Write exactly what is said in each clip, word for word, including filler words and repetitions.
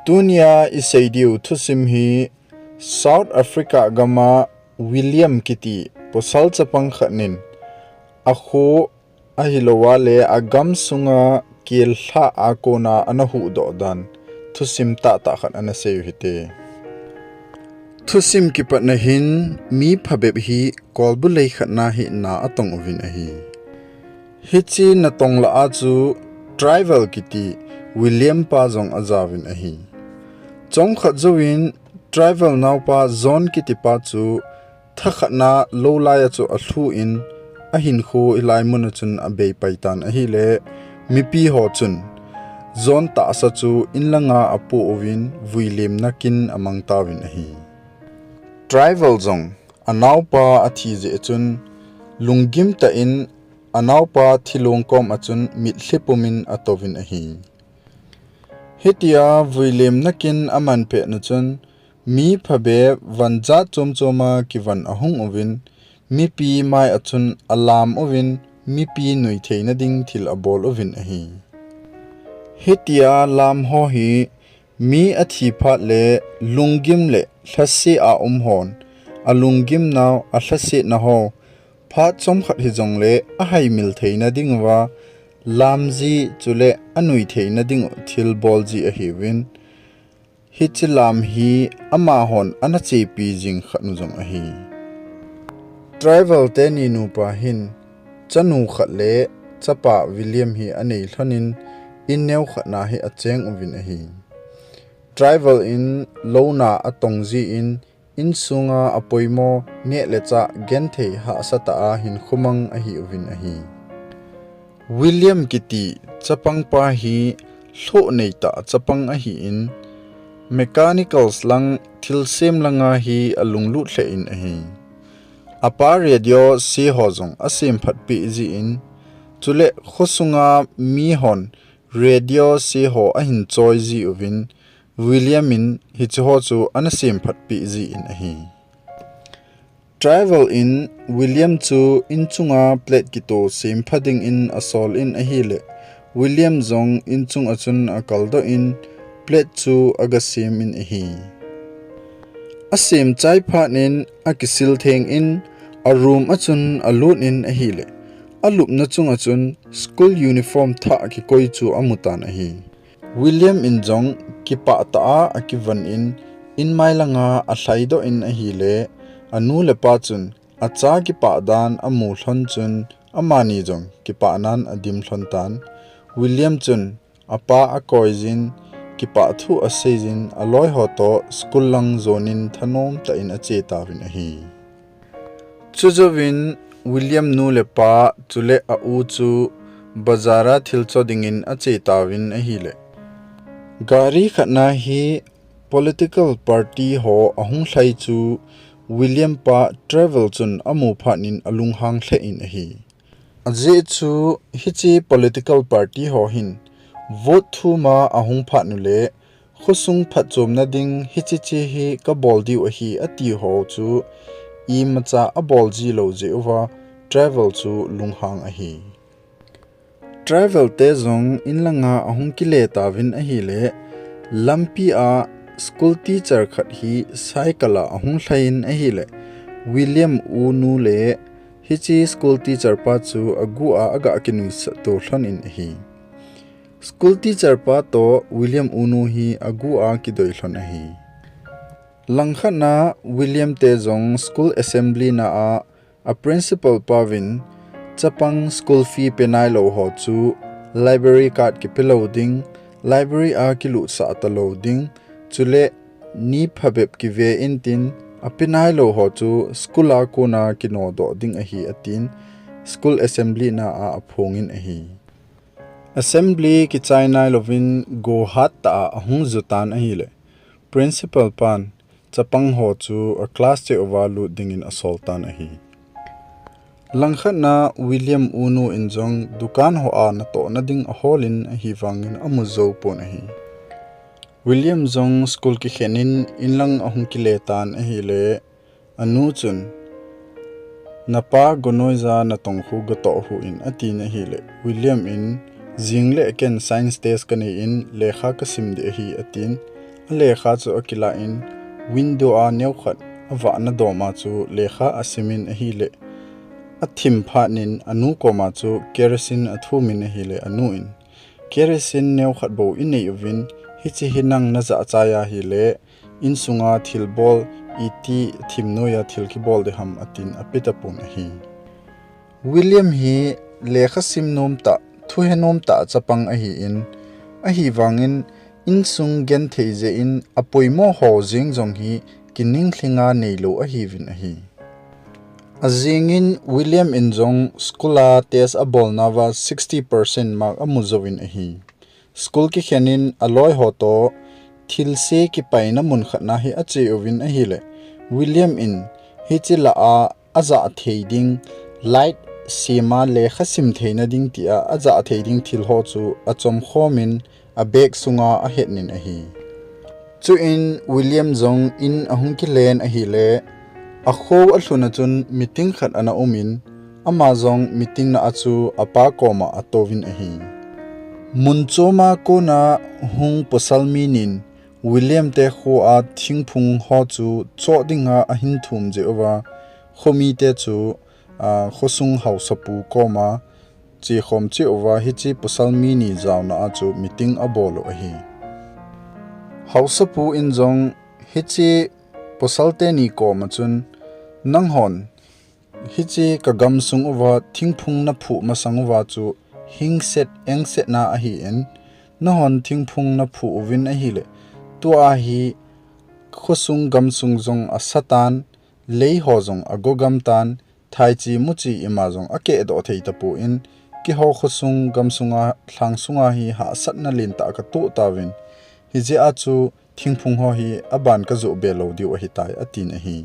Tunia isei diu thusim hi South Africa gama William kiti pasal chapang khat nin akho ahilouleh agam sunga kelhah a kona ana huhdoh dan thusim tahtah khat ana sei u hite. Thusim kipatna hin mi phabep hi kolbu lei khatna hi na atong uvin ahi. Hiche natong lah a chu Trevor kiti William pa jong ajauvin ahi. Chomkhat jouvin Trevor naopa John kiti pa chu thakhatna lou lai a chu alhu in ahinkho hilai mun a chun abei pai tan ahileh mipi ho chun John tahsa chu inlanga apoh uvin vuilemna kin amang tauvin ahi. Trevor jong anaopa athi jeh chun lunggim tah in anaopa thilong kom a chun mitlhi pum in atouvin ahi. Hitia vuilemna kin aman pet na chun mi phabep vanjat chomchom a kivon ahung uvin mipi mai a chun alam uvin mipi nui theina ding thil abol uvin ahi. Hitia lam ho hi mi athi phat le lunggim le lhase a um hon alunggim nau alhasetna ho phat chomkhat hijongle ahaimil theina ding uva lam ji chule anui theina ding u thil bol ji ahiuvin. Hiche lam hi amahon ana chepi jing khat u jong ahi. Trevor teni nupa hin chanu khat le chapa William hi anei lhon in in neo khatna hi acheng uvin ahi. Trevor in louna atong ji in insunga apoimo neh le chah genthei hahsa tah a hinkho mang ahiuvin ahi. William kiti chapang pa hi lhoh nei tah chapang ahin, mechanicals lang thilsem langa hi alunglut lheh in ahi. Apa radio se ho jong asem phat peh ji in, chule khosunga mi hon radio se ho ahin choi ji uvin, William in hiche ho chu ana sem phat peh ji in ahi. Trevor in William chu inchunga plate kito sem pha ding in asol in ahile, William jong inchung a chun akaldoh in plate chu aga sem in ahi. Asem chai phat in akisil theng in a room a chun alut in ahile, alupna chung a chun school uniform thah kikoi chu amu tan ahi. William in jong kipah tah a akivon in, in mai langa alhaidoh in ahile, anu le apa chun acha kipah dan amu lhon chun amani jong kipah nan adim lhon tan. William chun apa akoi jin, kipah thu asei jin, aloi ho toh school lang jon in thanom tah in ache tauvin ahi. Chujouvin William nu le pa chule a u chu bazar a thil cho ding in ache tauvin ahile, gari khat na hi political party ho ahung lhai chu William pa Trevor chun amu phat in alunghang lheh in ahi. Ajeh chu hiche political party ho hin vote thum a ahung phat u le khosung phatchomna ding hiche che hi kabol diu ahi ati ho chu imacha abol ji lou jeh uva Trevor chu lunghang ahi. Trevor te jong in langa ahung kile tauvin ahile, lampi a school teacher khat hi cycle a ahung lhai in ahile, William u nu le hiche school teacher pa chu agu a aga kinuisat to lhon in ahi. School teacher pa toh William u nu hi agu a kidoi lhon ahi. Langkhat na William te jong school assembly na a, a principal pa vin chapang school fee pe nailou ho chu library card kipe lou ding, library a kilutsah talou ding, chule ni phabep kive intin ape nailou ho chu school a kona kinodoh ding ahi atin school assembly na a aphong in ahi. Assembly kichai nailouvin go hat tah a ahung ju tan ahile, principal pan chapang ho chu a class cheh uva lut dingin asol tan ahi. Langkhat na William u nu in jong dukan ho a natohna ding ahol in ahivangin amu jou pon ahi. William jong school kikhen in inlang ahung kile tan ahile, anu chun, napa gonoija natong khu gatoh hih in atin ahile, William in, jing le ken science test kanei in lekha kasim ding ahi atin, alekha chu akilah in, window a neokhat avahna dom a chu lekha asimin ahileh, athim phat in anu koma chu kerosene athumin ahileh, anu in, "Kerosene neokhat bou inei uvin, hiche hi nang najah chai ahileh, insunga thilbol iti thim noiya thil kibol ding ham," atin apeh tapon ahi. William hi lekha sim nomtah, thuhe nomtah chapang ahin, ahivangin insung genthei jeh in apoimo ho jeng jong hi kininglhinga neilou ahiuvin ahi. Ajingin William in jong school a test abolnauva sixty percent mark amu jouvin ahi. School kikhen in aloi ho toh thilse kipaina mun khat na hi ache uvin ahileh, William in hiche lah a ajah thei ding, light sema lekha sim theina ding tia ajah thei ding thil ho chu achom khomin abag sunga ahetnin ahi. Chuin William jong in ahung kilen ahileh, akho alhun a chun meeting khat ana umin, ama jong meeting na a chu apa koma atouvin ahi. Mun choma kona hung pasal mi nin William te khoa thingphung ho chu choh dinga ahin thum jeh uva, khomite chu, a, khosung haosapu koma chekhom cheh uva hiche pasal mi ni jaona a chu meeting abol u ahi. Haosapu in jong hiche pasal teni koma chun, "Nanghon hiche kagamsung uva thingphung naphuh masang uva chu hingset engset na ahin, nahon thingphung naphuh uvin ahileh, tua hi khosung gamsung jong asatan, lei ho jong agogam tan, thaichi muchi ima jong akehdoh thei tapon, keiho khosung gamsunga lhangsunga hi hahsatna lentah katoh tauvin, hijeh a chu thingphung ho hi aban kajoh be lou diu ahitai," atin ahi.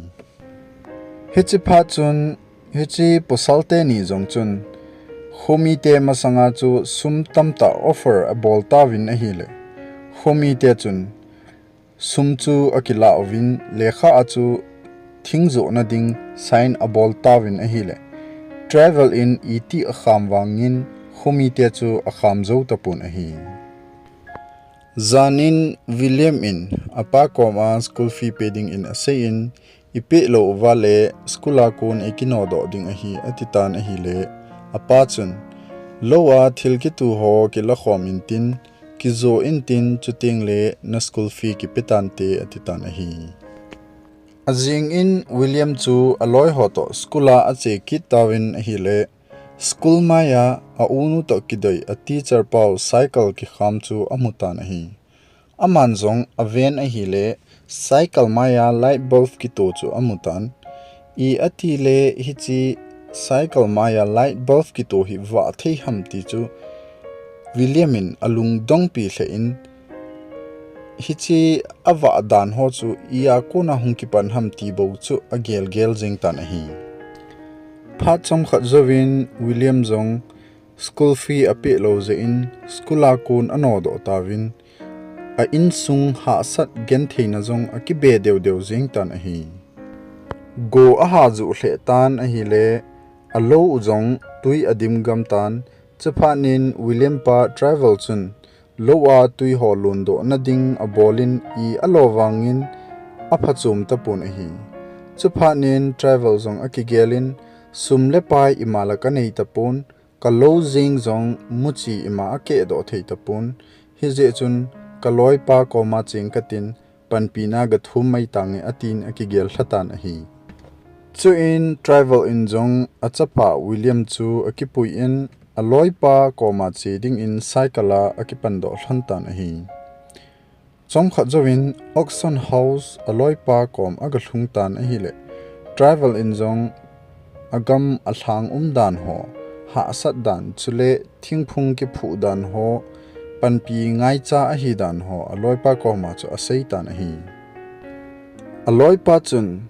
Hiche phat chun, hiche pasal teni jong chun, khomite masanga chu sum tamtah offer abol tauvin ahileh, khomite chun sum chu akilah uvin, lekha a chu thing johna ding sign abol tauvin ahileh, Trevor in iti akham vangin khomite chu akham jou tapon ahi. Janin William in apa koma school fee pe dingin aseiyin, "Ipeh lou uva leh school a kon eikinodoh ding ahi," atitan ahileh, apa chun, "Lou a thil kituh ho kilakhom intin, kijoh intin, chuteng leh na school fee kipe tante," atitan ahi. Ajingin William chu aloi ho toh school a ache kit tauvin ahileh, school maiya aunu toh kidei a teacher pau cycle kikham chu amutan ahi. Aman jong aven ahileh, cycle maiya light bulb kitoh chu amutan. Ipi atileh hiche cycle maiya light bulb kitoh hi vah thei ham ti chu William in alungdongpi lheh in, hiche avah dan ho chu ipi a kona hung kipan ham ti bou chu agelgel jeng tan ahi. Phat chomkhat jouvin William jong school fee apeh lou jeh in school a kon anodoh tauvin, a insung hahsat gentheina jong akibe deudeu jeng tan ahi. Go ahajuh lheh tan ahileh, alou u jong tui adim gam tan. Chuphat in William pa Trevor chun lou a tui ho lundohna ding abolin, ipi alo vangin aphachom tapon ahi. Chuphat in Trevor jong akigelin, sum le pai ima la kanei tapon, kalou jeng jong muchi ima akehdoh thei tapon, hijeh chun kaloipa koma cheng katin, panpina gathum mai tange, atin akigel lha tan ahi. Chuin Trevor in jong achapa William chu akipuiyin, aloipa koma che dingin cycle a akipandoh lhon tan ahi. Chomkhat jouvin auction house aloipa kom agalhung tan ahileh, Trevor in jong agam alhang umdan ho, hahsat dan, chule thingphung kiphuh dan ho, panpi ngaicha ahidan ho aloipa koma chu aseitan ahi. Aloipa chun,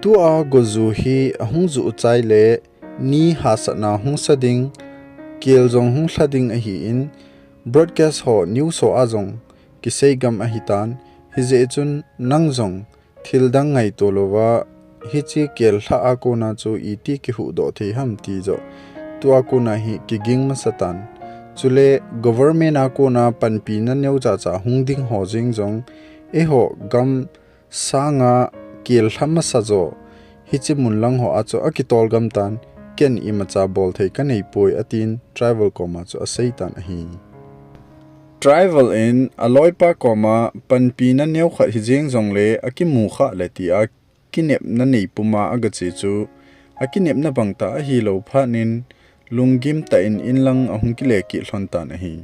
tua goju hi ahung juh chai le, ni hahsatna hung sa ding, kel jong hung lha ding ahin, broadcast ho, news ho a jong kisei gam ahitan, hijeh chun nang jong thildang ngaito louva, hiche kel lha a kona chu iti kihuhdoh thei ham ti joh, tua kona hi kiging masatan. Chule government a kona panpina neocha cha hung ding ho jeng jong, eiho gam sanga kel lha masa jo, hiche mun lang ho a chu akitol gam tan, ken imacha bol thei kanei poi, atin Tribal koma chu asei tan ahi. Tribal in aloipa koma panpina neokhat hi jeng jongle akimu kha le tia kinepna nei puma agache chu, akinepna bang tah ahilou phat in, lunggim tah in inlang ahung kile kit lhon tan ahi.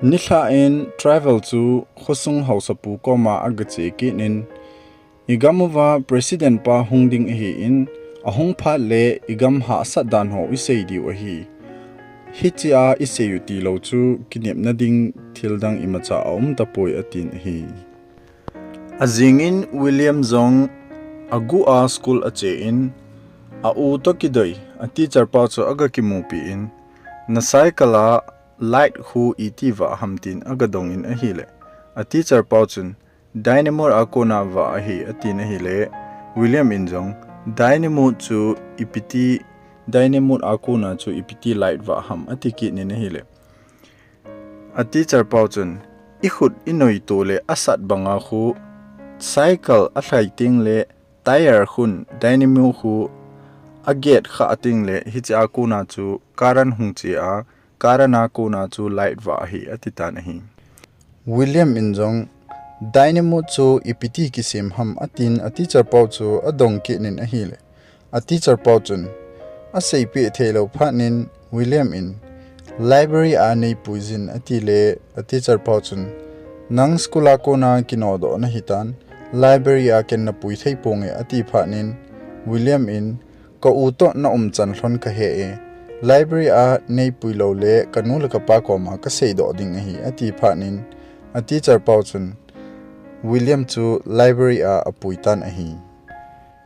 Nilhah in Tribal chu khosung haosapu koma agache kit in, igam uva President pa hung ding ahin, ahung phat le igam hahsat dan ho isei diu ahi. Hichea isei u tilou chu kinepna ding thil dang imacha aum tapoi, atin ahi. Ajing in William jong aguh a school ache in, a u toh kidoi, a teacher pa chu agakimupi in, na cycle a light khu iti vah ham, tin agadong in ahile, a teacher pa chun, dynamo a kona vah ahi, atin ahile, William in jong, dynamo chu ipiti, dynamo a kona chu ipiti light vah ham, ati kit in ahile, a teacher pa chun, ikhut inoito le asat banga khu cycle alhai teng le tyre khun dynamo khu aget kha teng le hiche a kona chu current hung che a, current a kona chu light vah ahi, ati tan ahi. William in jong, dynamo chu ipiti kisem ham, atin a teacher pa chu adong kit in ahile, a teacher pa chun aseipeh theilou phat in William in, library a neipui jin, atile, a teacher pa chun, nang school a kona kinodoh nahitan, library a ken napui thei ponge, ati phat in William in, ka u toh na umchan lhon kahe e, library a neipui lou le kanu le kapa koma kaseidoh ding ahi, ati phat in a teacher pa chun William chu library a apui tan ahi.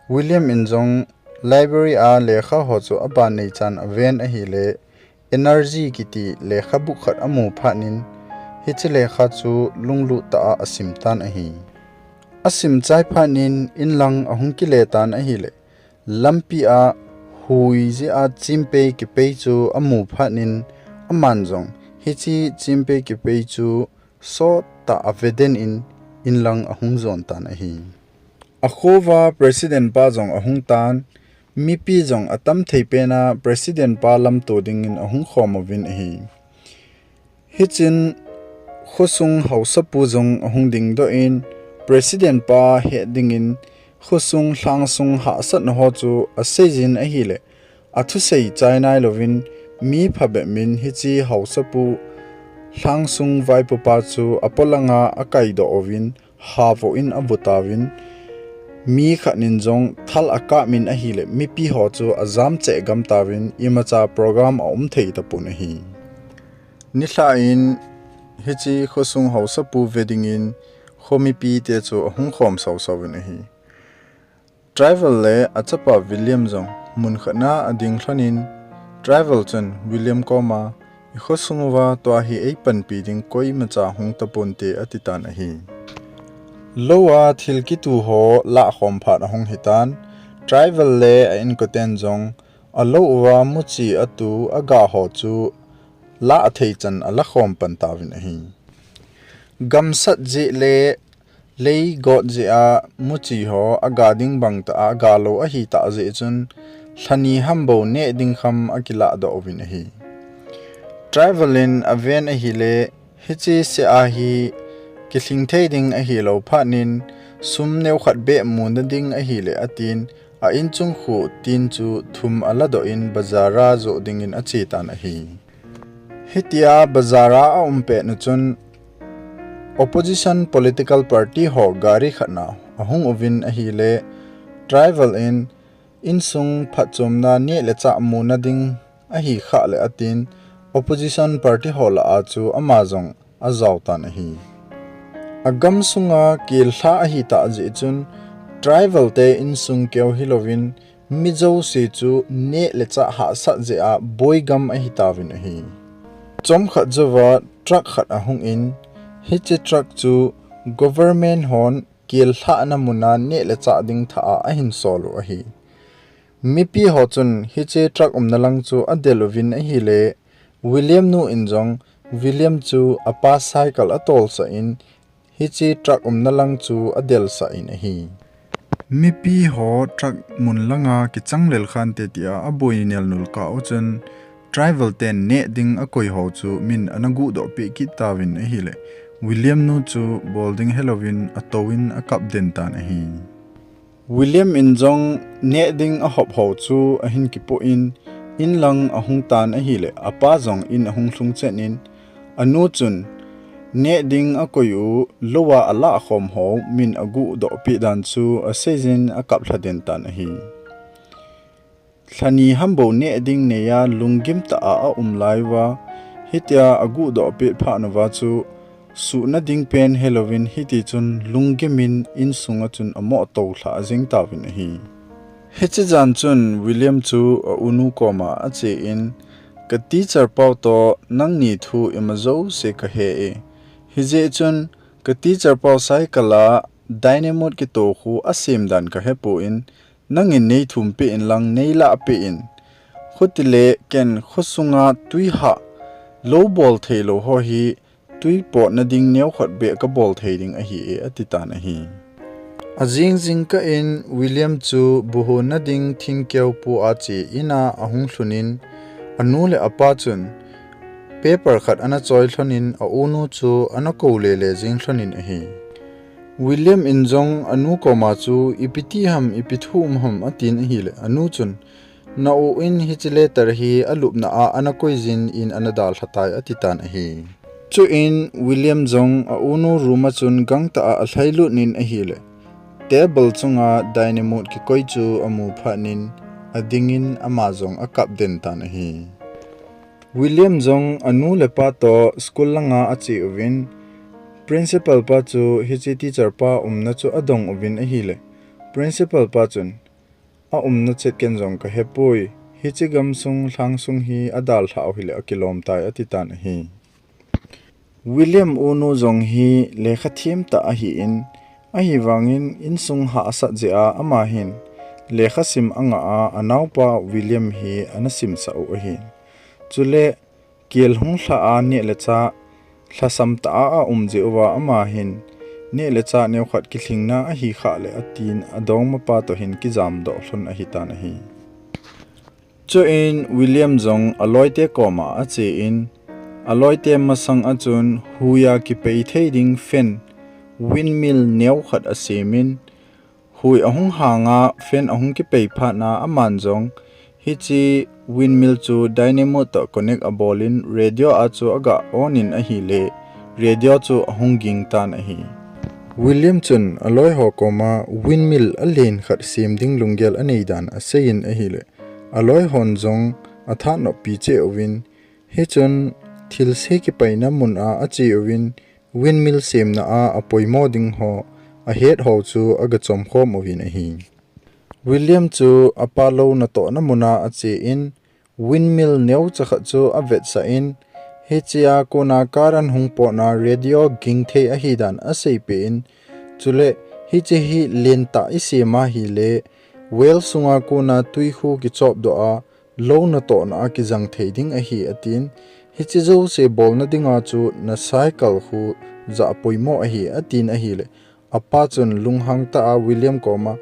William in jong library a lekha ho chu aban neichan aven ahile, Energy kiti lekhabu khat amu phat in, hiche lekha chu lunglut tah a asim tan ahi. Asim chai phat in inlang ahung kile tan ahile, lampi a hui jeh a chimpei kipei chu amu phat in, aman jong hiche chimpei kipei chu sot tah a aveden in, inlang ahung jon tan ahi. Akho uva President pa jong ahung tan, mipi jong atam thei pen a President pa lamto dingin ahung khom uvin ahi. Hichun khosung haosapu jong ahung dingdoh in, President pa het dingin khosung lhangsung hahsatna ho chu asei jin ahile, athusei chai nailouvin, mi phabep in hiche haosapu lhangsung vaipopa chu apolanga akaidoh uvin, havoh in abu tauvin, mi khat in jong thal akap in ahile, mipi ho chu ajam cheh gam tauvin, imacha program aum thei tapon ahi. Nilhah in hiche khosung haosapu ve dingin khomipite chu ahung khom sausau vin ahi. Tribal le achapa William jong mun khat na ading lhon in, Tribal chun William koma, ikhosung uva tua hi eipanpi ding koimacha hung taponte, ati tan ahi. Lou a thil kitu ho lahkhom phat ahung hitan, Tribal le a inkoten jong alou uva muchi atu aga ho chu lah athei chan alakhom pan tauvin ahi. Gamsat jeh le lei got jeh a muchi ho aga ding bang tah a aga lou ahitah jeh chun, lhani ham bou neh ding kham akilahdoh uvin ahi. Tribal in aven ahile, hiche sea hi kilhing thei ding ahilou phat in, sum neokhat beh muna ding ahile atin, a inchung khu tin chu thum aladoh in bazar a joh dingin ache tan ahi. Hitia bazar a aum pet nu chun, opposition political party ho gari khat na ahung uvin ahile, Tribal in insung phatchomna neh le chah muna ding ahi khah le atin, opposition party ho lah a chu ama jong ajao tan ahi. Agam sunga kel lha ahitah jeh chun, Tribal te insung keu hilouvin, mi jouse chu neh le chah hahsat jeh a boigam ahitauvin ahi. Chomkhat jouva truck khat ahung in, hiche truck chu government hon kel lhahna muna neh le chah ding thah a ahin sol u ahi. Mipi ho chun hiche truck umna lang chu adel uvin ahile, William nu in jong William chu apa cycle atolsah in, hiche truck umna lang chu adelsah in ahi. Mipi ho truck mun langa kichang lel khante tia aboi nelnul kah u chun, tribal ten neh ding akoi ho chu min ana guhdoh peh kit tauvin ahile, William nu chu bol ding helouvin atouvin akap den tan ahi. William in jong neh ding ahop ho chu ahin kipoh in, in lang ahung tan ahile, apa jong in ahung lhung chen in, anu chun neh ding akoi u, lou a alah khom ho min aguhdoh peh dan chu aseijin akap lha den tan ahi. Lhani ham bou neh ding neiya lunggim tah a aum lai uva, hitia aguhdoh peh phat uva chu, suhna ding pen helouvin hiti chun lunggim in insunga chun amoh tou lhah jeng tauvin ahi. Hiche jan chun William chu aunu koma ache in, ka teacher pau toh nangni thu ima jouse kahe e. Hijeh chun ka teacher pau cycle a dynamite kitoh khu asem dan kahepon, nangin neithum peh in lang neilah peh in. Khutile ken khosunga twi hah lou bol theilou ho hi twi potna ding neokhat beh kabol thei ding ahi e, ati tan ahi. Ajing jingkah in William chu bu honna ding thingkeu pu a che in a ahung lhun in, anu le apa chun paper khat ana choi lhon in aunu chu ana kou lele jing lhon in ahi. William in jong anu koma chu, ipi ti ham, ipi thu um ham, atin ahile, anu chun, na u in hiche letter hi alupna a ana koi jin in ana dalha tai, ati tan ahi. Chuin William jong aunu room a chun gangtah a alhailut in ahile, table chunga dynamite kikoi chu amu phat in ading in ama jong akap den tan ahi. William jong anu le apa toh school langa ache uvin, principal pa chu hiche teacher pa umna chu adong uvin ahile, principal pa chun, aumna chet ken jong kahepoi, hiche gamsung lhangsung hi adalhah u hile akilom tai, ati tan ahi. William unu jong hi lekha them tah ahin, ahivangin insung hahsat jeh a ama hin lekha sim angah a, anaopa William hi ana simsah u ahin. Chule kel hung lhah a neh le chah lhasam tah a aum jeh uva ama hin neh le chah neokhat kilhingna ahi khah le atin adongmapa toh hin kijamdoh lhon ahitan ahi. Chuin William jong aloite koma ache in, aloite masang a chun huiya kipei thei ding fan, windmill neokhat asem in, hui ahung hang a fan ahung kipei phat na aman jong hiche windmill chu dynamo toh connect abol in radio a chu aga on in ahile radio chu ahung ging tan ahi. William chun aloiho koma windmill alen khat sem ding lunggel anei dan asei in ahile, aloihon jong athanoppi cheh uvin, hichun thilse kipaina mun a ache uvin, windmill semna a apoimo ding ho ahet ho chu aga chomkhom uvin ahi. William chu apa lou natohna mun a ache in, windmill neocha khat chu avetsah in, hichea kona current hung potna radio ging thei ahidan aseipeh in, chule hiche hi lentah isem ahile, well sunga kona twi khu kichopdoh a, lou natohna a kijang thei ding ahi, atin, hiche jouse bolna dinga chu na cycle khu jah poimo ahi, atin ahile, apa chun lunghang tah a William koma,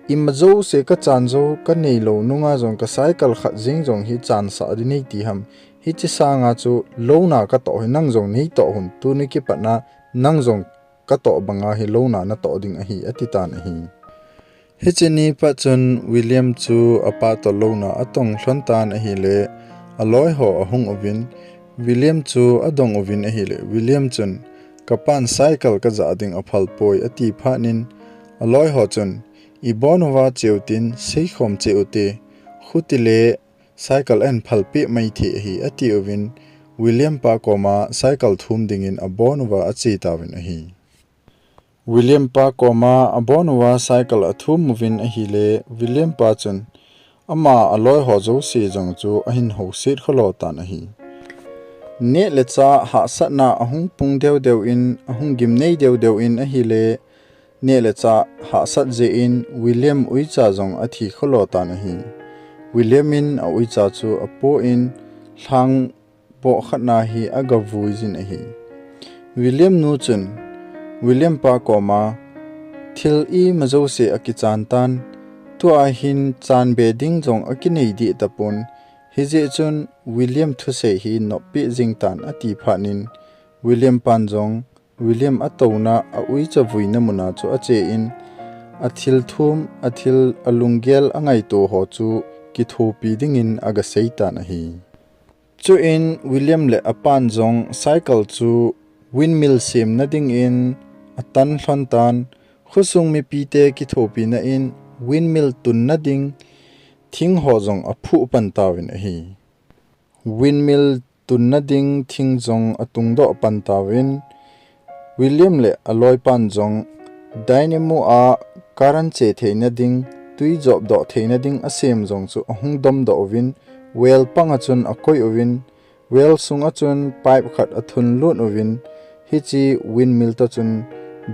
ima jouse kachan jou kaneilou nunga jong ka cycle khat jeng jong hi chansah ding nei ti ham, hiche sanga chu louna katoh hi nang jong neitoh un, tuni kipatna nang jong katoh banga hi louna natoh ding ahi, atitan ahi. Hiche ni pat chun William chu apa toh louna atong lhon tan ahile, aloiho ahung uvin, William chu adong uvin ahile, William chun, kapan cycle kajah ding aphal poi, ati phat in, aloiho chun, ibon uva cheu tin, seikhom cheh ute, khutile, cycle ahin phalpeh mai thei ahi, atiuvin, William pa koma cycle thum dingin abon uva ache tauvin ahi. William pa koma abon uva cycle athum uvin ahile, William pa chun ama aloiho jouse jong chu ahin houset kholo tan ahi. Neh le chah hahsatna ahung pung deudeu in, ahung gimnei deudeu in ahile, neh le chah hahsat jeh in William uicha jong athi kholo tan ahi. William in auicha chu apoh in, lhang poh khatna hi agavui jin ahi. William nu chun William pa koma thil ima jouse akichan tan, tua hin chanbe ding jong akinei deh tapon, hijeh chun William thusei hi noppeh jing tan ati phat in, William pan jong William atouna a uicha vuina muna chu ache in, athil thum, athil alunggel angaito ho chu kithopi dingin agasei tan ahi. Chuin William le apan jong cycle chu windmill semna dingin atan lhon tan, khosung mipite kithopina in windmill tunna ding thing ho jong aphuh pan tauvin ahi. Windmill tunna ding thing jong atungdoh pan tauvin, William le aloipan jong dynamo a current che theina ding, twi jopdoh theina ding asem jong chu ahung domdoh uvin, well panga chun akoi uvin, well sunga chun pipe khat athun lut uvin, hiche windmill toh chun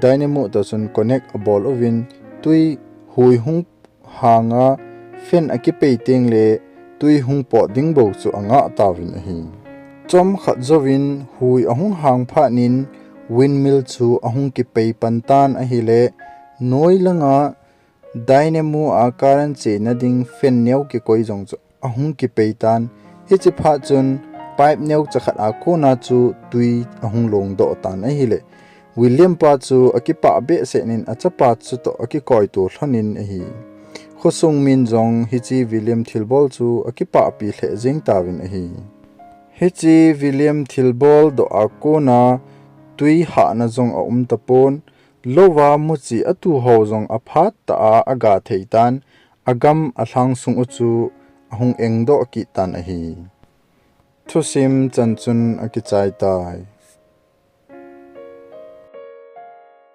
dynamo toh chun connect abol uvin, twi hui hung hanga fan akipei tengle twi hung pot ding bou chu angah tauvin ahi. Chomkhat jouvin hui ahung hang phat in windmill chu ahung kipei pan tan ahile, noi langa dynamo a current chena ding fan neo kikoi jong chu ahung kipei tan. Hiche phat chun pipe neocha khat a kona chu twi ahung longdoh tan ahile, William pa chu akipah behseh in achapa chutoh akikoito lhon in ahi. Khosung min jong hiche William thilbol chu akipahpi lheh jeng tauvin ahi. Hiche William thilbol doh a kona twi hahna jong aum tapon, louva muchi atuhou jong aphat tah a aga thei tan, agam alhang sung u chu ahung engdoh kit tan ahi. Thusim chan chun akichai tai.